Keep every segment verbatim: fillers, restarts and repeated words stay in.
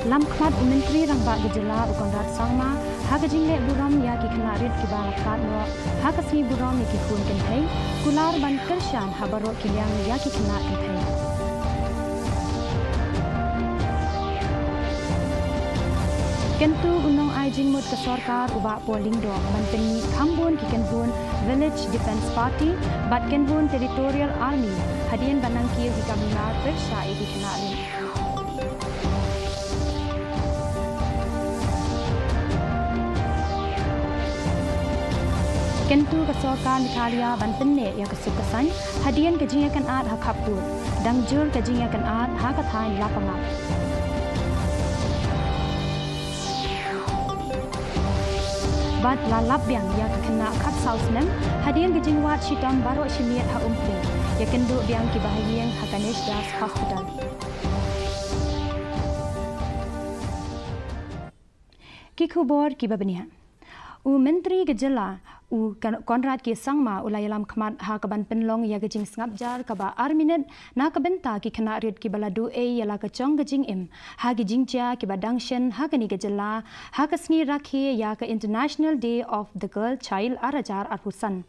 Lamkhmat u Myntri Rangbah ka jylla u Conrad Sangma ha ka jingleh burom ïa ki khynnah rit kiba la khlad noh ha ka sngi burom ïa ki khun kynthei, kular ban kyrshan ha baroh ki liang ïa ki khynnah kynthei. Kyntu u nongai jingmut ka sorkar u Bah Paul Lyngdoh ban pynmih kham bun ki kynhun Village Defence Party bad kynhun Territorial Army hadien ba nangkiew ki kam lunar pyrshah ïa ki khynnah rit. Kyntu ka sorkar Meghalaya ban pynneh ïa ka suk ka saiñ hadien ka jingïakynad ha khappud, dang jur ka jingïakynad ha ka thaiñ Lapangap. Bad la lap biang ïa ka khynnah khatsaw snem hadien ka jingwad shitom baroh shi miet ha Umphring, ïakynduh biang kiba ha ïing ha ka Nishdas Hospital. Ki khubor kiba bniah. U Myntri ka jylla u Kan-, Conrad K Sangma u la ïalam khmat ha kaban pynlong ïa ka jingsngap jar kaba ar minit na ka bynta ki khynnah rit kiba la duh ei ïa la ka jong ka jingim ha ki jingjia kiba dang shen ha kane ka jylla ha ka sngi rakhe ïa ka International Day of the Girl Child ar hajar arphew san.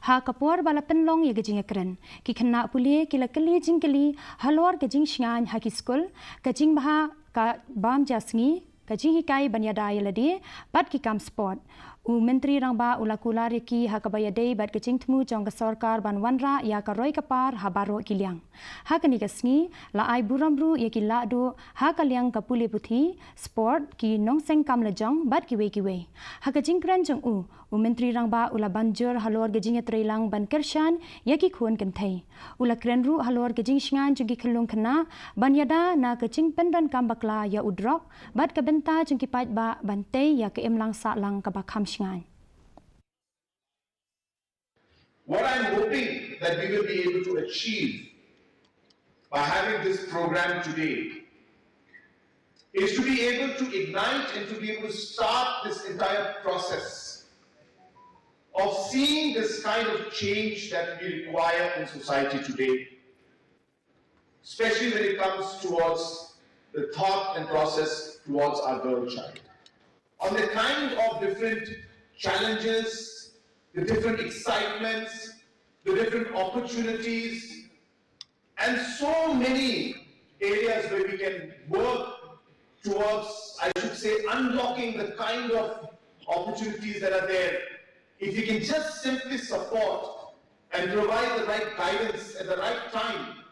Ha ka por ba la pynlong ïa ka jingïakren, ki khynnah pule ki la kylli jingkylli halor ka jingshngaiñ ha ki skul, ka jingbha ka bam ja sngi, ka jinghikai ban ïada ïa lade bad ki kam sport. U Myntri Rangbah u la kular ïa ki ha kaba ïadei bad ka jingthmu jong ka sorkar ban wanrah ïa ka roi ka par ha baroh ki liang. Ha kane ka sngi la ai burom ruh ïa ki lahduh ha ka liang ka pule puthi, sport, ki nongseng kam lajong bad kiwei kiwei. Ha ka jingkren jong u, u Myntri Rangbah u la ban jur halor ka jingïatreilang ban kyrshan ïa ki khun kynthei. U la kren ruh halor ka jingshngaiñ jong ki khyllung khynnah ban ïada na ka jingpyndonkam bakla ïa u drok bad ka bynta jong ki paidbah ban tei ïa ka imlang sahlang kaba kham shngaiñ. What I'm hoping that we will be able to achieve by having this program today is to be able to ignite and to be able to start this entire process of seeing this kind of change that we require in society today, especially when it comes towards the thought and process towards our girl child. On the kind of different challenges, the different excitements, the different opportunities, and so many areas where we can work towards, I should say, unlocking the kind of opportunities that are there. If we can just simply support and provide the right guidance at the right time,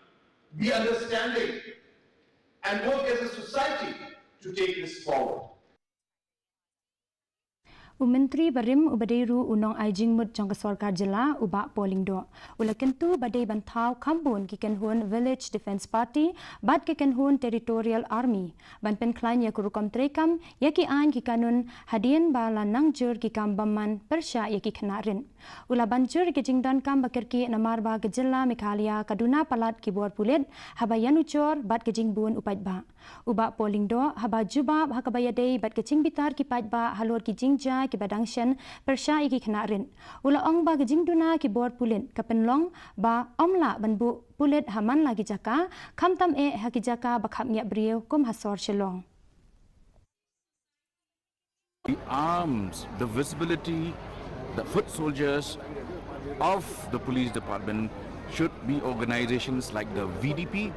be understanding, and work as a society to take this forward. U Myntri barim uba dei ruh u nongai jingmut jong ka sorkar jylla u Bah Paul Lyngdoh u la kyntu ba dei ban thaw kham bun ki kynhun Village Defence Party bad ki kynhun Territorial Army ban pynkhlaiñ ïa ka rukom treikam ïa ki aiñ ki kanun hadien ba la nang jur ki kam bymman pyrshah ïa ki khynnah rit. U la ban jur ïa ka jingdonkam ba kyrkieh namar ba ka jylla Meghalaya ka duna palat ki bor pulit haba ïanujor bad ka jingbun u paidbah. U Bah Paul Lyngdoh haba jubab ha kaba ïadei bad ka jingbitar ki paidbah halor ki jingjia kiba dang shen pyrshah ïa ki khynnah rit, u la ong ba ka jingduna ki bor pulit ka pynlong ba ym lah ban buh pulit ha man la ki jaka, khamtam eh ha ki jaka ba khapngiah briew kum ha sor Shillong. The arms, the visibility, the foot soldiers of the police department should be organizations like the V D P.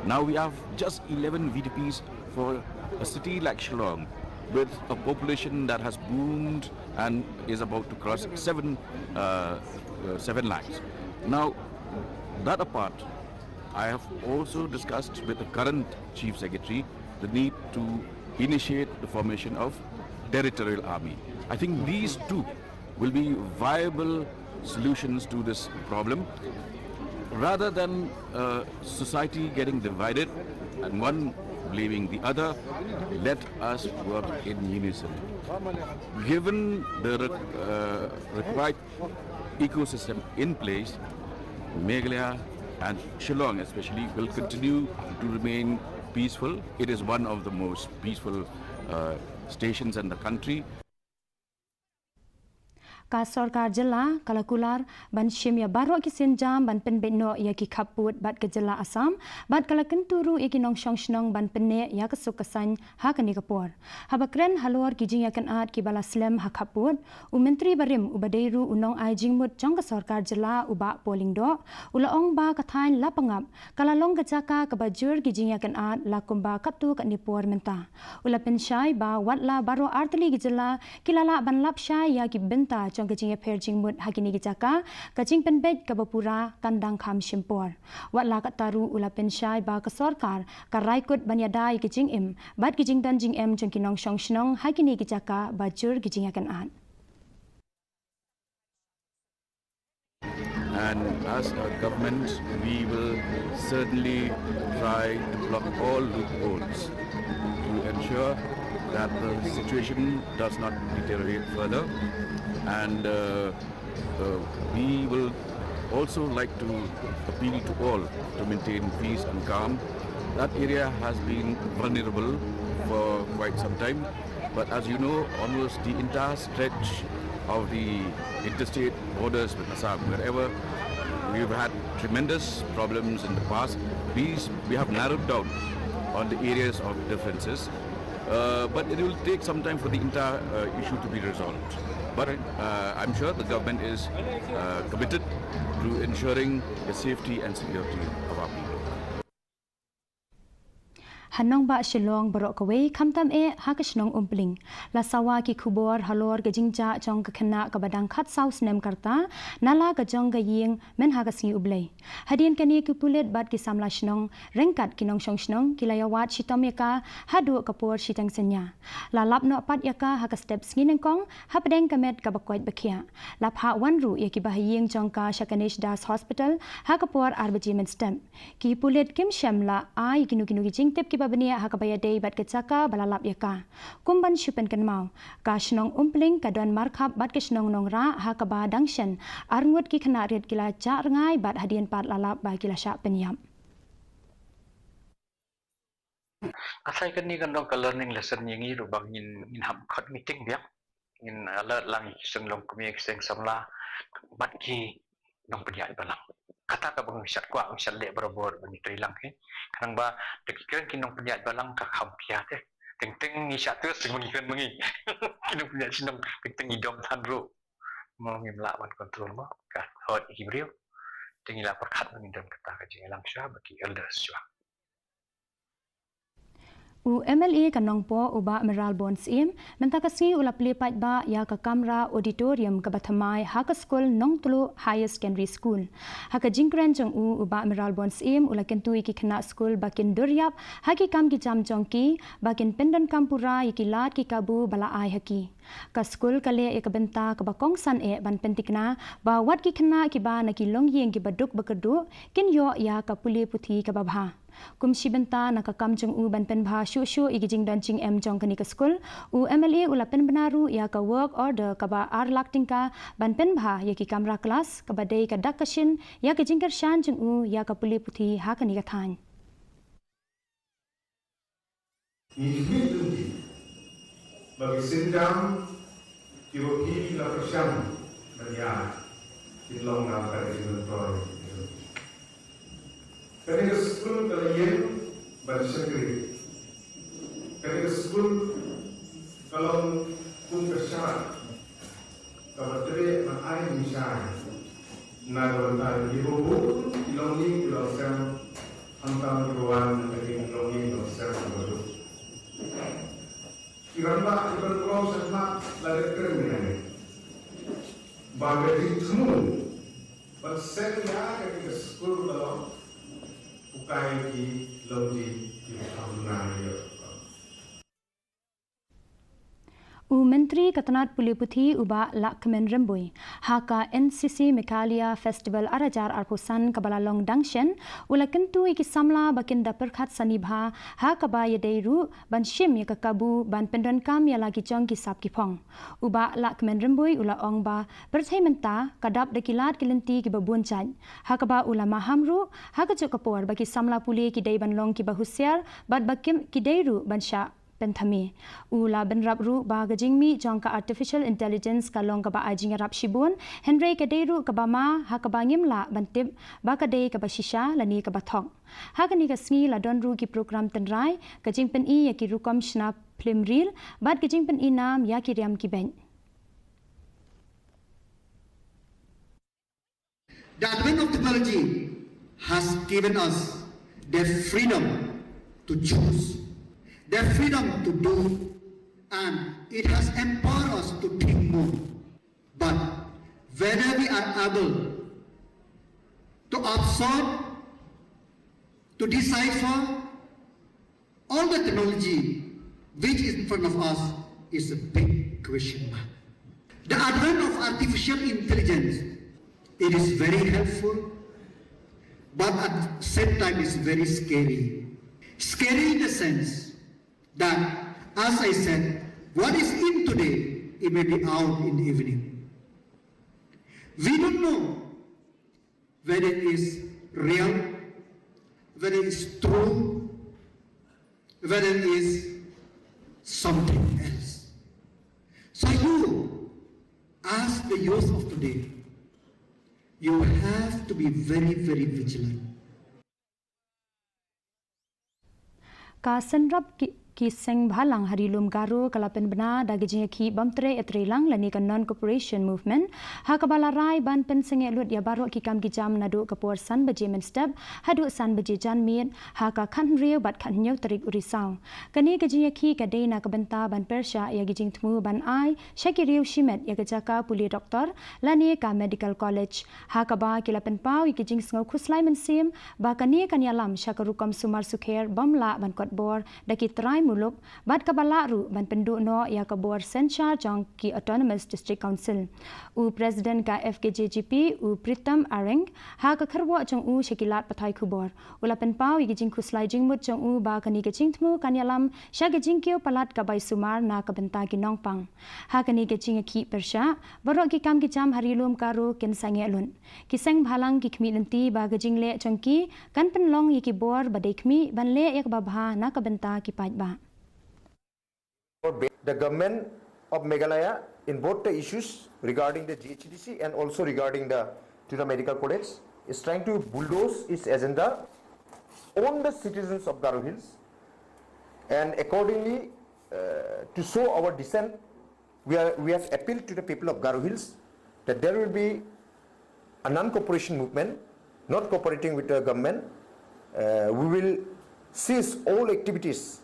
Now we have just eleven V D Ps for a city like Shillong, with a population that has boomed and is about to cross seven, uh, uh, seven lakhs. Now, that apart, I have also discussed with the current Chief Secretary the need to initiate the formation of territorial army. I think these two will be viable solutions to this problem. Rather than uh, society getting divided and one blaming the other, let us work in unison. Given the uh, required ecosystem in place, Meghalaya and Shillong especially will continue to remain peaceful. It is one of the most peaceful uh, stations in the country. Ka sorkar jylla ka la kular ban shim ïa baroh ki sienjam ban pynbeit noh ïa ki khappud bad ka jylla Assam, bad ka la kyntu ruh ïa ki nongshong shnong ban pynneh ïa ka suk ka saiñ ha kane ka por. Haba kren halor ki jingïakynad kiba la slem ha khappud, u Myntri barim uba dei ruh u nongai jingmut jong ka sorkar jylla u Bah Paul Lyngdoh, u la ong ba ka thaiñ Lapangap ka la long ka jaka kaba jur ki jingïakynad la kumba katto katne por mynta. U la pynshai ba wat la baroh artylli ki jylla ki la lah ban lap shai ïa ki bynta jong ka jingïapher jingmut ha kine ki jaka, ka jingpynbeit kaba pura kan dang kham shim por. Wat la katta ruh u la pynshai ba ka sorkar ka rai kut ban ïada ïa ki jingim bad ki jingdon jingem jong ki nongshong shnong ha kine ki jaka ba jur ki jingïakynad. And as a government, we will certainly try to block all loopholes to ensure that the situation does not deteriorate further. And uh, uh, we will also like to appeal to all to maintain peace and calm. That area has been vulnerable for quite some time. But as you know, almost the entire stretch of the interstate borders with Assam, wherever we've had tremendous problems in the past, these we have narrowed down on the areas of differences. Uh, but it will take some time for the entire uh, issue to be resolved. But uh, I'm sure the government is uh, committed to ensuring the safety and security of our people. Ha nongbah Shillong baroh kawei khamtam eh ha ka shnong Umpling, la sawa ki khubor halor ka jingjah jong ka khynnah kaba dang khatsaw snem karta na la ka jong ka ïing myn ha ka sngi U Blei. Hadien kane ki pulit bad ki samla shnong ryngkat ki nongshong shnong ki la ïawad shitom ïa ka haduh ka por shiteng synñia. La lap noh pat ïa ka ha ka step sngi nyngkong hapdeng ka met kaba koit ba khiah. La phah wan ruh ïa kiba ha ïing jong ka sha Ganesh Das Hospital ha ka por ar baje mynstep. Ki pulit kim shym la ai kino kino ki jingtip kiba bniah ha kaba ïadei bad ka jaka ba la lap ïa ka. Kum ban shu pynkynmaw, ka shnong Umpling ka don markhap bad ka shnong Nongrah ha kaba dang shen arngut ki khynnah rit ki la jah rngai bad hadien pat la lap ba ki la shah pynïap. Asai kane kan long ka learning lesson ïa ngi ruh ba ngin ngin hap khot meeting biang. Ngin alert lang ïa ki seng long kmie ki seng samla bad ki nongpynïaid balang. Kata kaba ngi shad kwah ngi shad leh barabor ba ngi trei lang hi. Khnang ba da ki kren ki nongpynïaid balang ka kham pia te. Teng teng ngi shad tu seng ngi kren ngi. Ki nongpynïaid shnong teng teng ngi dom than ruh. Mo ngim lah ban control mo ka hot ïa ki briew. Te ngi la pyrkhat ba ngin don kata ka jingïalang shuwa ba ki elders shuwa. U MLA ka Nongpoh u Bah Mayralborn Syiem mynta ka sngi u la plie paidbah ïa ka kamra auditorium kaba thymmai ha ka skul Nongtluh Higher Secondary School. Ha ka jingkren jong u, u Bah Mayralborn Syiem u la kyntu ïa ki khynnah skul ba kin dur ïap ha ki kam ki jam jong ki, ba kin pyndonkam pura ïa ki lad ki kabu ba la ai ha ki. Ka skul ka leh ïa ka bynta kaba kongsan eh ban pynthikna ba wat ki khynnah kiba na ki longïing kiba duk ba kyrduh kin ïoh ïa ka pule puthi kaba bha. Kum shi bynta na ka kam jong u ban pynbha shuh shuh ïa ki jingdon jingem jong kane ka skul, u MLA u la pynbna ruh ïa ka work order kaba ar lak tyngka ban pynbha ïa ki kamra klas, kaba dei ka dak ka shin ïa ka jingkyrshan jong u ïa ka pule puthi ha kane ka thaiñ. Ngi khmih lynti ba ki sienjam kiba phi la pyrshang ban ïaid kin long na ka jingmyntoi. Kane ka skul ka la ïeng ban shakri. Kane ka skul ka long kum ka sharak kaba treh ban ai jingshai na ka bynta kiba bun ki longïing ki longsem, khamtam kiba wan na ka jinglongïing longsem kaba duk. Ki rangbah kiba krom shakhmat la dep kren ïa kane ba ka jingthmu ban seng ïa kane ka skul ka long u kai ki longïing kiba kham duna ïa. U Myntri ka tnat pule puthi u Bah Lahkmen Rymbui ha ka NCC Meghalaya Festival ar hajar arphew san kaba la long dang shen, u la kyntu ïa ki samla ba kin da pyrkhat sani bha ha kaba ïadei ruh ban shim ïa ka kabu ban pyndonkam ïa la ki jong ki sap ki phong. U Bah Lahkmen Rymbui u la ong ba pyrthei mynta ka dap da ki lad ki lynti kiba bun jait, ha kaba u la maham ruh ha kajuh ka por ba ki samla pule ki dei ban long kiba husiar bad ba kim ki dei ruh ban shah Thame. U la bynrap ruh ba ka jingmih jong ka artificial intelligence ka long kaba ai jingïarap shibun, hynrei ka dei ruh kaba ma ha kaba ngim lah ban tip ba ka dei kaba shisha lane kaba thok. Ha kane ka sngi la don ruh ki program tynrai, ka jingpyni ïa ki rukom shna phlim reel, bad ka jingpyni nam ïa ki riam ki beit. The advent of technology has given us the freedom to choose, the freedom to do, and it has empowered us to think more. But whether we are able to absorb, to decipher, all the technology which is in front of us is a big question mark. The advent of artificial intelligence, it is very helpful, but at the same time, it's very scary. Scary in the sense that, as I said, what is in today, it may be out in the evening. We don't know whether it is real, whether it is true, whether it is something else. So you, as the youth of today, you have to be very, very vigilant. Ka synrap ki, ki seng bhalang ha ri lum Garo ka la pynbna da ka jingïakhih bym treh ïatreilang lane ka non-cooperation movement, ha kaba la rai ban pynsangeh lut ïa baroh ki kam ki jam naduh ka por san baje mynstep haduh san baje janmiet, ha ka khathynriew bad khathynñiew tarik u Risaw. Kane ka jingïakhih ka dei na ka bynta ban pyrshah ïa ki jingthmu ban ai sha ki riew shimet ïa ka jaka pule doktor lane ka medical college, ha kaba ki la pynpaw ïa ki jingsngew khuslai mynsiem ba kane kan ïalam sha ka rukom sumar sukher bym lah ban kot bor da ki trai muluk, bad kaba lah ruh ban pynduh noh ïa ka bor synshar jong ki Autonomous District Council. U President ka F K J G P, u Pritam Areng, ha ka kyrwoh jong u sha ki lad pathai khubor, u la pynpaw ïa ka jingkhuslai jingmut jong u ba kane ka jingthmu kan ïalam sha ka jingkiew palat ka bai sumar na ka bynta ki nongpang. Ha kane ka jingïakhih pyrshah, baroh ki kam ki jam ha ri lum Garo kin sangeh lut. Ki seng bhalang ki khmih lynti ba ka jingleh jong ki kan pynlong ïa ki bor ba dei khmih ban leh ïa kaba bha na ka bynta ki paidbah. The government of Meghalaya in both the issues regarding the G H A D C and also regarding the to the medical college is trying to bulldoze its agenda on the citizens of Garo Hills, and accordingly, uh, to show our dissent, we are, we have appealed to the people of Garo Hills that there will be a non-cooperation movement, not cooperating with the government. Uh, we will cease all activities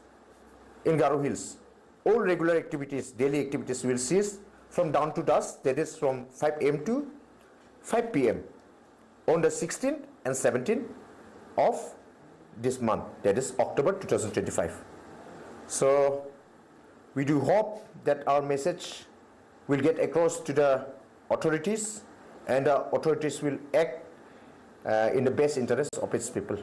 in Garo Hills. All regular activities, daily activities will cease from dawn to dusk, that is from five A M to five P M on the sixteenth and seventeenth of this month, that is October two thousand twenty-five. So we do hope that our message will get across to the authorities, and the authorities will act, uh, in the best interest of its people.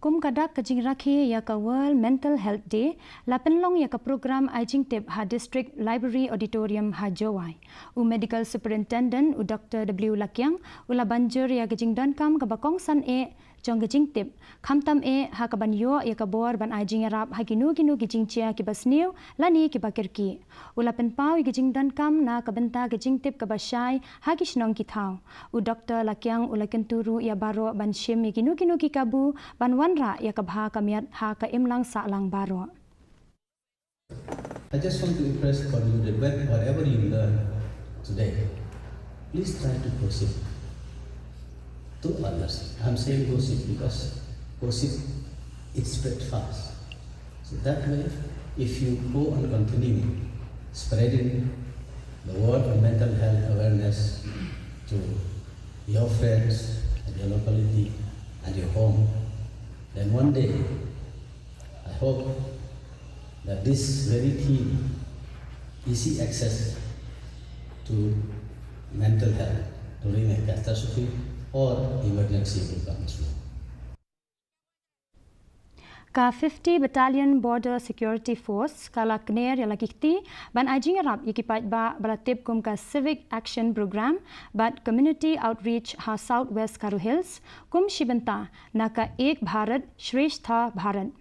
Kum ka dak ka jingrakhe ïa ka World Mental Health Day, la pynlong ïa ka program ai jingtip ha District Library Auditorium ha Jowai. U Medical Superintendent, u Doctor W Lakiang, u la ban jur ïa ka jingdonkam kaba kongsan eh jong ka jingtip, khamtam eh ha kaban ïoh ïa ka bor ban ai jingïarap ha kino kino ki jingjia kiba sniew lane kiba kyrkieh. U la pynpaw ïa ka jingdonkam na ka bynta ka jingtip kaba shai ha ki shnong ki thaw. U Doctor Lakiang u la kyntu ruh ïa baroh ban shim ïa kino kino ki kabu ban wanrah ïa ka bha ka miat ha ka imlang sahlang baroh. I just want to impress upon you that when, whatever you learn today, please try to gossip to others. I'm saying gossip because gossip, it spread fast. So that way, if you go and continue spreading the word of mental health awareness to your friends at your locality, at your home, then one day, I hope that this very theme, easy access to mental health during a catastrophe or emergency, will come through. Ka fifty Battalion Border Security Force ka la kner ïa la ki kti ban ai jingïarap ïa ki paidbah ba la tip kum ka Civic Action Programme bad Community Outreach ha South West Garo Hills, kum shi bynta na ka Ek Bharat Shreshtha Bharat.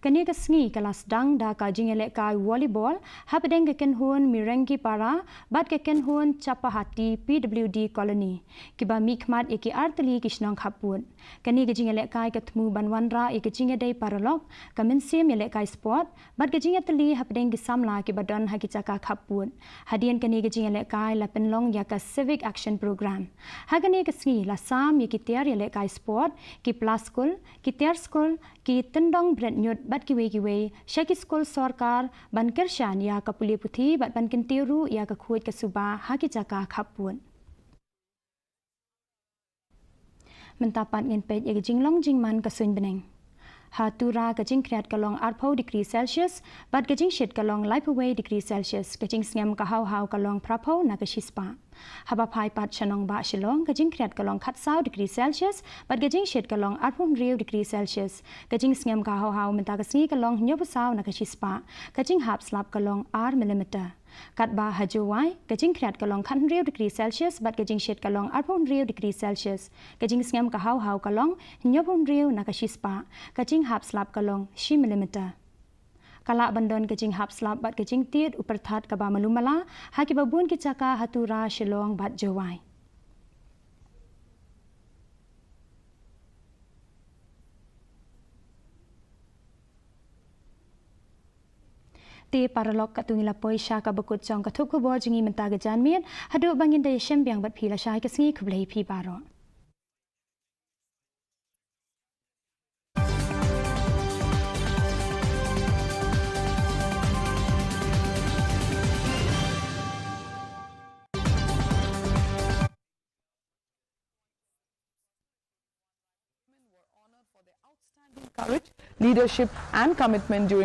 Kane ka sngi ka la sdang da ka jingïalehkai volleyball hapdeng ka kynhun Mirengi Para bad ka kynhun Chapahati P W D Colony, kiba mihkhmat ïa ki artylli ki shnong khappud. Kane ka jingïalehkai ka thmu ban wanrah ïa ka jingïadei paralok, ka mynsiem ïalehkai sport bad ka jingïatylli hapdeng ki samla kiba don ha ki jaka khappud. Hadien kane ka jingïalehkai la pynlong ïa ka Civic Action Program. Ha kane ka sngi la sam ïa ki tiar ïalehkai sport, ki pla skul, ki tiar skul, ki tyndong bret ñiut bad kiwei kiwei sha ki skul sorkar ban kyrshan ïa ka pule puthi bad ban kyntiew ruh ïa ka khuid ka suba ha ki jaka khappud. Mynta pat ngin peit ïa ka jinglong jingman ka suiñ bneng. Ha Tura ka jingkhriat ka long arphew degree Celsius bad ka jingshit ka long laiphew wei degree Celsius. Ka jingsngem ka hawhaw ka long phraphew na ka shispah. Haba phai pat sha nongbah Shillong, ka jingkhriat ka long khatsaw degree Celsius bad ka jingshit ka long arphew hynriew degree Celsius. Ka jingsngem ka hawhaw mynta ka sngi ka long hynñiewphew saw na ka shispah. Ka jinghap slap ka long ar millimeter. Katba ha Jowai, ka jingkhriat ka long khathynriew degree Celsius bad ka jingshit ka long arphew hynriew degree Celsius. Ka jingsngem ka hawhaw ka long hynñiewphew hynriew na ka shispah. Ka jinghap slap ka long shi millimeter. Ka lah ban don ka jinghap slap bad ka jingtied u pyrthat kaba malu mala ha kiba bun ki jaka ha Tura, Shillong bad Jowai. Te paralok, katto ngi la poi sha kaba kut jong ka thup khubor jong ngi mynta ka janmiet. Haduh ba ngin da ïashem biang bad phi lashai ka sngi, khublei phi baroh. Courage, leadership and commitment during